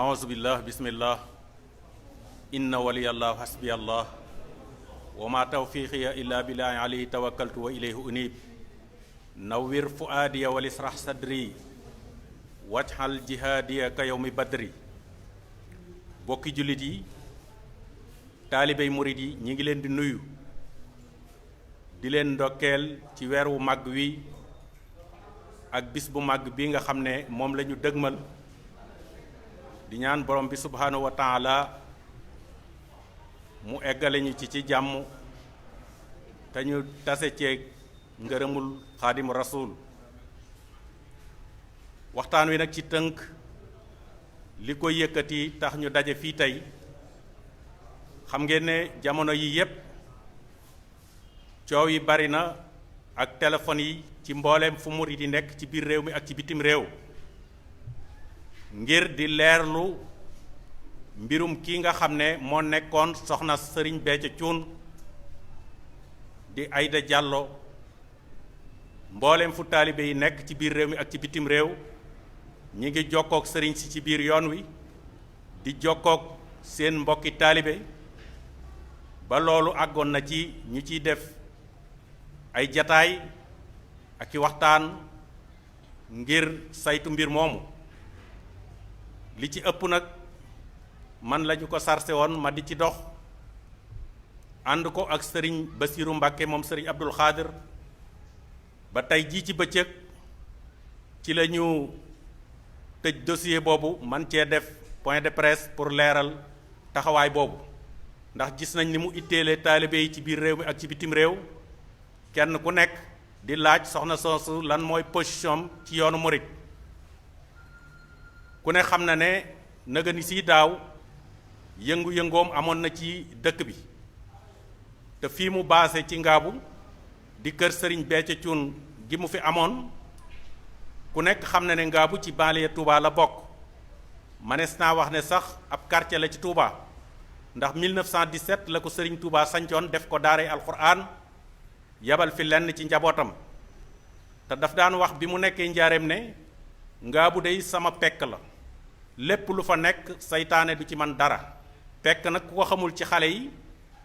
aousubillah bismillah inna waliyallah hasbiyallah wa ma tawfiqiya illa billahi alayhi tawakkaltu wa ilayhi unib nawwir fuaadiya wal israh sadri wajhal jihaadiya ka yawmi badri bokki jullit yi taalibey murit yi ñi ngi leen di nuyu di leen ndokkeel ci weer wu màgg wi ak bis bu màgg bi nga xam ne moom la ñu dëgmal di ñaan borom bi subhaanahu wa taala mu eggale ñu ci jàmm te ñu tase ceeg ngërëmul xaadimu rasul waxtaan wi nag ci tënk li ko yëkkati tax ñu daje fii tey xam ngeen ne jamono yi yépp coow yi bari na ak téléphone yi ci mbooleem fu murit yi nekk ci biir réew mi ak ci bitim réew ngir di leerlu mbirum kii nga xam ne moo nekkoon soxna sëriñ Béthio Thioune di Aïda Diallo mbooleem fu taalibe yi nekk ci biir réew mi ak ci bitim réew ñi ngi jokkook sëriñ si ci biir yoon wi di jokkook seen mbokki taalibe ba loolu àggoon na ci ñu ciy def ay jataay ak i waxtaan ngir saytu mbir moomu li ci ëpp nag man lañu ko sarse woon ma di ci dox ànd ko ak sëriñ Basiiru Mbàkke moom sëriñ Abdul Xaadir ba tey jii ci bëccëg ci la ñu tëj dossier boobu man cee def point de presse pour leeral taxawaay boobu ndax gis nañ ni mu itteele taalibe yi ci biir réew mi ak ci bitim réew kenn ku nekk di laaj soxna soosu lan mooy position ci yoonu murit ku ne xam na ne nëga ni si daaw yëngu-yëngoom amoon na ci dëkk bi te fii mu baase ci ngaabu di kër sëriñ Béthio Thioune gi mu fi amoon ku nekk xam na ne ngaabu ci banlieue Touba la bokk manees naa wax ne sax ab quartier la ci Touba ndax 1917 la ko sëriñ Touba sancoon def ko daaray alxuraan yabal fi lenn ci njabootam te daf daan wax bi mu nekkee njaareem ne ngaabu dey sama pekk la lépp lu fa nekk saytaane du ci man dara pekk nag ku ko xamul ci xale yi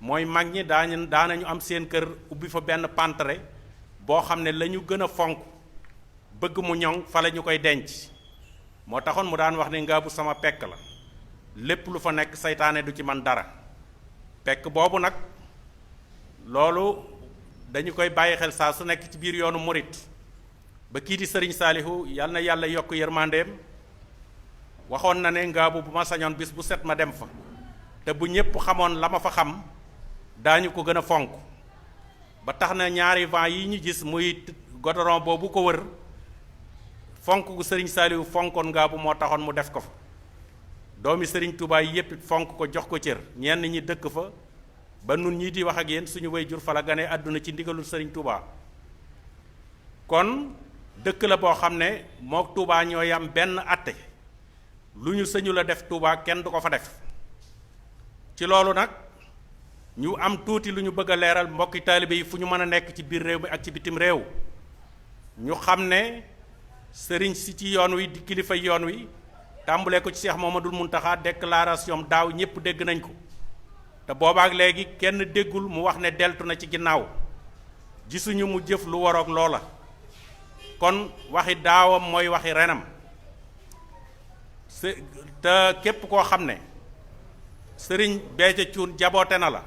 mooy mag ñi daanañu am seen kër ubbi fa benn pantere boo xam ne la ñu gën a fonk bëgg mu ñoŋ fa la ñu koy denc moo taxoon mu daan wax ne ngaabu sama pekk la lépp lu fa nekk saytaane du ci man dara pekk boobu nag loolu dañu koy bàyyi xel saa su nekk ci biir yoonu murit ba kii di sëriñ Saalihu yal na yàlla yokk yërmandeem waxoon na ne ngaabu bu ma sañoon bis bu set ma dem fa te bu ñépp xamoon la ma fa xam daañu ko gën a fonk ba tax na ñaari vent yi ñu gis muy godoron boobu ko wër fonk gu sëriñ Saalihu fonkoon ngaabu moo taxoon mu def ko fa doomi sëriñ Touba yi yépp fonk ko jox ko cër ñenn ñi dëkk fa ba nun ñii di wax ak yéen suñu way jur fa la gane àdduna ci ndigalul sëriñ Touba kon dëkk la boo xam ne mook Touba ñooy am benn atte lu ñu sëñu la def Touba kenn du ko fa def ci loolu nag ñu am tuuti lu ñu bëgg a leeral mbokki taalibe yi fu ñu mën a nekk ci biir réew mi ak ci bitim réew ñu xam ne sëriñ si ci yoon wi di kilifa yoon wi tàmbulee ko ci Cheikh Mouhamadoul Mountakha déclaration daaw ñépp dégg nañ ko te boobaak léegi kenn déggul mu wax ne deltu na ci ginnaaw gisuñu mu jëf lu waroog loola kon waxi daawam mooy waxi renam te képp koo xam ne sëriñ Béthio Thioune jaboote na la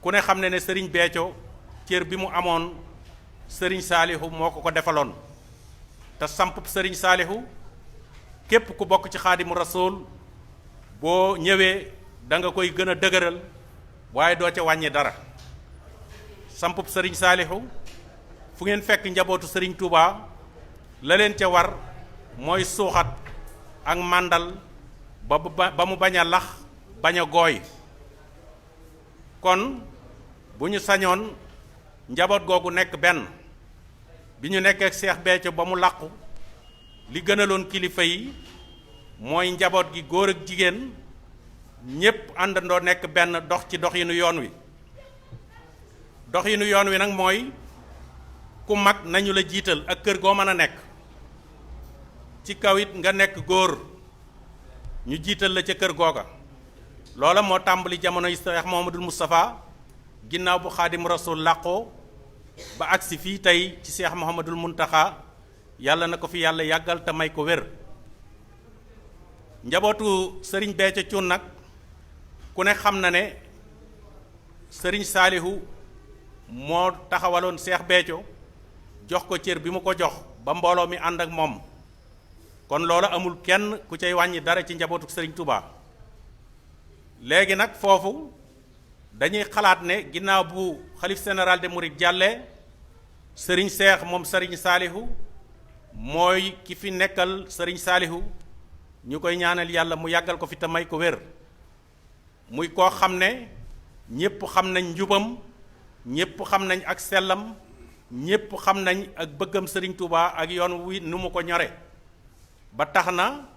ku ne xam ne ne sëriñ Béthio cër bi mu amoon sëriñ Saalihu moo ko defaloon te samp sëriñ Saalihu képp ku bokk ci xaadimu rasul boo ñëwee da nga koy gën a dëgëral waaye doo ca wàññi dara sampub sëriñ Saalihu fu ngeen fekk njabootu sëriñ Touba la leen ca war mooy suuxat ak màndal ba mu bañ a lax bañ a gooy kon bu ñu sañoon njaboot googu nekk benn bi ñu nekkee Seex Béthio ba mu làqu li gënaloon kilifa yi mooy njaboot gi góor ak jigéen ñépp àndandoo nekk benn dox ci doxinu yoon wi doxinu yoon wi nag mooy ku mag nañu la jiital ak kër goo mën a nekk ci kaw it nga nekk góor ñu jiital la ca kër googa loola moo tàmbali jamono yi Cheikh Mouhamadoul Moustapha ginnaaw bu Xaadim Rasul làqoo ba agsi fii tey ci Cheikh Mouhamadoul Mountakha yàlla na ko fi yàlla yàggal te may ko wér. njabootu sëriñ Béthio Thioune nag ku ne xam na ne sëriñ Saalihu moo taxawaloon Cheikh Béthio jox ko cër bi mu ko jox ba mbooloo mi ànd ak moom kon loolu amul kenn ku cay wàññi dara ci njabootu sëriñ Touba. léegi nag foofu dañuy xalaat ne ginnaaw bu xalif général des mourides jàllee sëriñ Cheikh moom sëriñ Saalihu mooy ki fi nekkal sëriñ Saalihu ñu koy ñaanal yàlla mu yàggal ko fi te may ko wér muy koo xam ne ñépp xam nañ njubam ñépp xam nañ ak sellam ñépp xam nañ ak bëggam sëriñ Touba ak yoon wi nu mu ko ñore ba tax na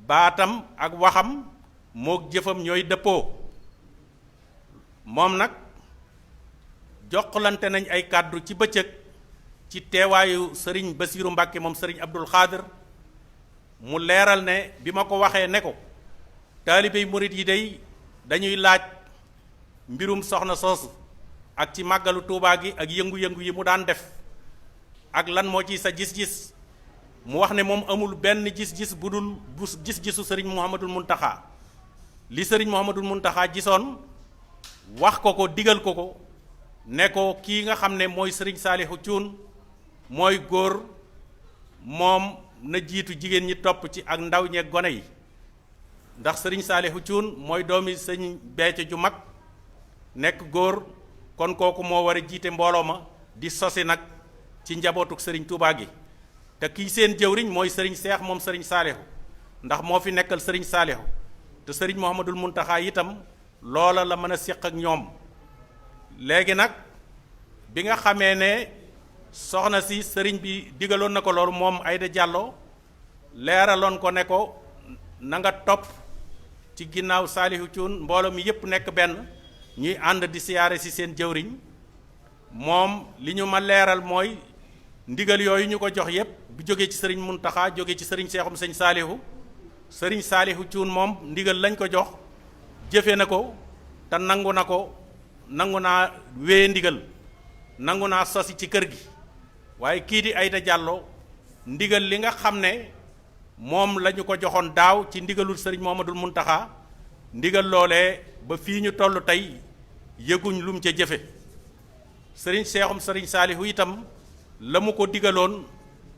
baatam ak waxam mook jëfam ñooy dëppoo moom nag jokkalante nañ ay kàddu ci bëccëg ci teewaayu sëriñ Basiiru Mbàkke moom sëriñ Abdul Xaadir mu leeral ne bi ma ko waxee ne ko taalibey murit yi day dañuy laaj mbirum soxna soosu ak ci màggalu Tuubaa gi ak yëngu-yëngu yi mu daan def ak lan moo ci sa gis-gis mu wax ne moom amul benn gis-gis bu dul bu gis-gisu sëriñ Mouhamadoul Mountakha li sëriñ Mouhamadoul Mountakha gisoon wax ko ko digal ko ko ne ko kii nga xam ne mooy sëriñ Saalihu Thioune mooy góor moom na jiitu jigéen ñi topp ci ak ndaw ñeeg gone yi ndax sëriñ Saalihu Thioune mooy doomi sëriñ Béthio ju mag nekk góor kon kooku moo war a jiite mbooloo ma di sosi nag ci njabootuk sëriñ Touba gi te kii seen jëwriñ mooy sëriñ Seex moom sëriñ Saalihu ndax moo fi nekkal sëriñ Saalihu te sëriñ Mouhamadoul Mountakha itam loola la mën a séq ak ñoom léegi nag bi nga xamee ne soxna si sëriñ bi digaloon na ko loolu moom Aïda Diallo leeraloon ko ne ko na nga topp ci ginnaaw Saalihu Thioune mbooloo mi yépp nekk benn ñuy ànd di siyaare si seen jëwriñ moom li ñu ma leeral mooy ndigal yooyu ñu ko jox yépp bu jógee ci sëriñ Mountakha jógee ci sëriñ Seexum sëñ sëriñ Saalihu Thioune moom ndigal lañ ko jox jëfe na ko te nangu na ko nangu naa wéye ndigal nangu naa sosi ci kër gi waaye kii di Aïda Diallo ndigal li nga xam ne moom la ñu ko joxoon daaw ci ndigalul sëriñ Mouhamadoul Mountakha ndigal loolee ba fii ñu toll tey yëguñ lum ca jëfe sëriñ Seexum sëriñ Saalihu itam la mu ko digaloon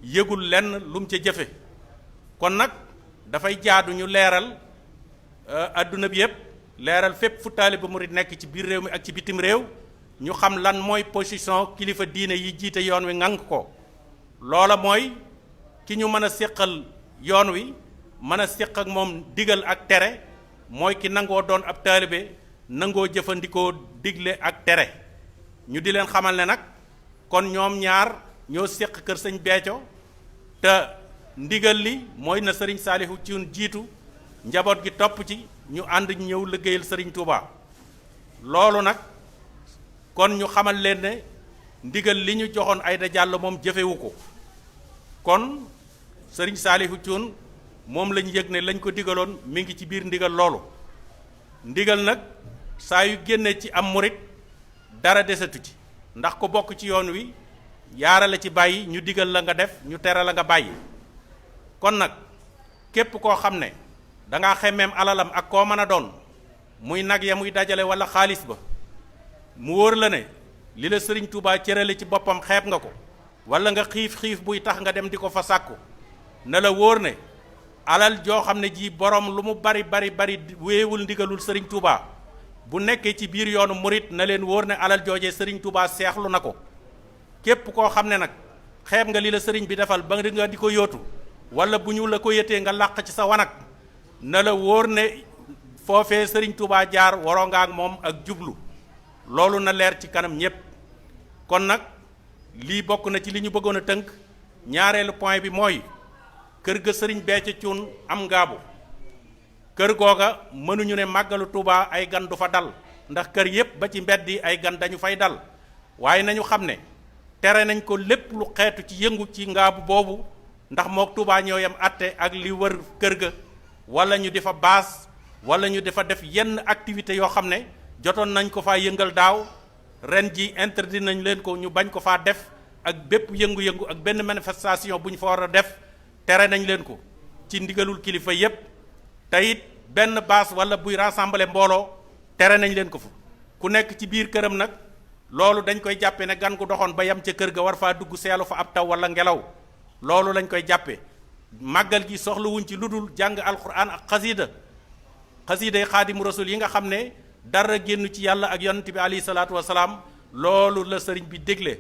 yëgul lenn lum ca jëfe kon nag dafay jaadu ñu leeral adduna bi yépp leeral fépp fu taalibe murid nekk ci biir réew mi ak ci bitim réew ñu xam lan mooy position kilifa diine yi jiite yoon wi ŋànk ko loola mooy ki ñu mën a séqal yoon wi mën a séq ak moom digal ak tere mooy ki nangoo doon ab taalibe nangoo jëfandikoo digle ak tere ñu di leen xamal ne nag kon ñoom ñaar ñoo séq kër sëñ Béthio te ndigal li mooy na sëriñ Saalihu Thioune jiitu njaboot gi topp ci ñu ànd ñëw liggéeyal sëriñ Touba loolu nag kon ñu xamal leen ne ndigal li ñu joxoon Aïda Diallo moom jëfewu ko kon sëriñ Saalihu Thioune moom lañu yëg ne lañ ko digaloon mi ngi ci biir ndigal loolu ndigal nag saa yu génne ci am murit dara desatu ci ndax ko bokk ci yoon wi yaara la ci bàyyi ñu digal la nga def ñu tere la nga bàyyi kon nag képp koo xam ne dangaa xemmeem alalam ak koo mën a doon muy nag ya muy dajale wala xaalis ba mu wóor la ne li la sëriñ Touba cërale ci boppam xeeb nga ko wala nga xiif buy tax nga dem di ko fa sàkku na la wóor ne alal joo xam ne ji borom lu mu bari wéewul ndigalul sëriñ Touba bu nekkee ci biir yoonu murit na leen wóor ne alal joojee sëriñ Touba seexlu na ko képp koo xam ne nag xeeb nga li la sëriñ bi defal ba nga di ko yóotu wala bu ñu la ko yëtee nga làq ci sa wanag na la wóor ne foofee sëriñ Touba jaar waroo nga ak moom ak jublu loolu na leer ci kanam ñépp kon nag lii bokk na ci li ñu bëggoon a tënk ñaareelu point bi mooy kër ga sëriñ Béthio Thioune am ngaabu kër googa mënuñu ne màggalu Touba ay gan du fa dal ndax kër yépp ba ci mbedd yi ay gan dañu fay dal waaye nañu xam ne tere nañ ko lépp lu xeetu ci yëngu ci ngaabu boobu ndax mook Touba ñoo yam atte ak li wër kër ga wala ñu di fa baas wala ñu di fa def yenn activité yoo xam ne jotoon nañ ko faa yëngal daaw ren ji interdit nañ leen ko ñu bañ ko faa def ak bépp yëngu-yëngu ak benn manifestation bu ñu fa war a def tere nañ leen ko ci ndigalul kilifa yépp te it benn baas wala buy rassembler mbooloo tere nañ leen ko fa ku nekk ci biir këram nag loolu dañ koy jàppe ne gan gu doxoon ba yam ca kër ga war faa dugg seelu fa ab taw wala ngelaw loolu lañ koy jàppe màggal gi soxlawuñ ci lu dul jàng alquran ak xasiida yi xaadimu rasul yi nga xam ne dara génn ci yàlla ak yonent bi alayhi salaatu wasalaam loolu la sëriñ bi dégle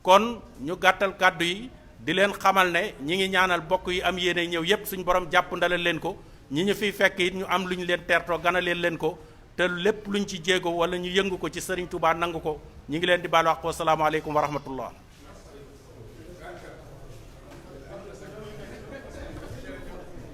kon ñu gàttal kàddu yi di leen xamal ne ñi ngi ñaanal bokk yi am yéene ñëw yépp suñ borom jàpp ndalal leen ko ñi ñu fiy fekk it ñu am lu ñu leen teertoo ganaleel leen ko te lépp luñ ci jéego wala ñu yëngu ko ci sëriñ Touba nangu ko ñi ngi leen di baal wax ko asalaamaaleykum wa rahmatullah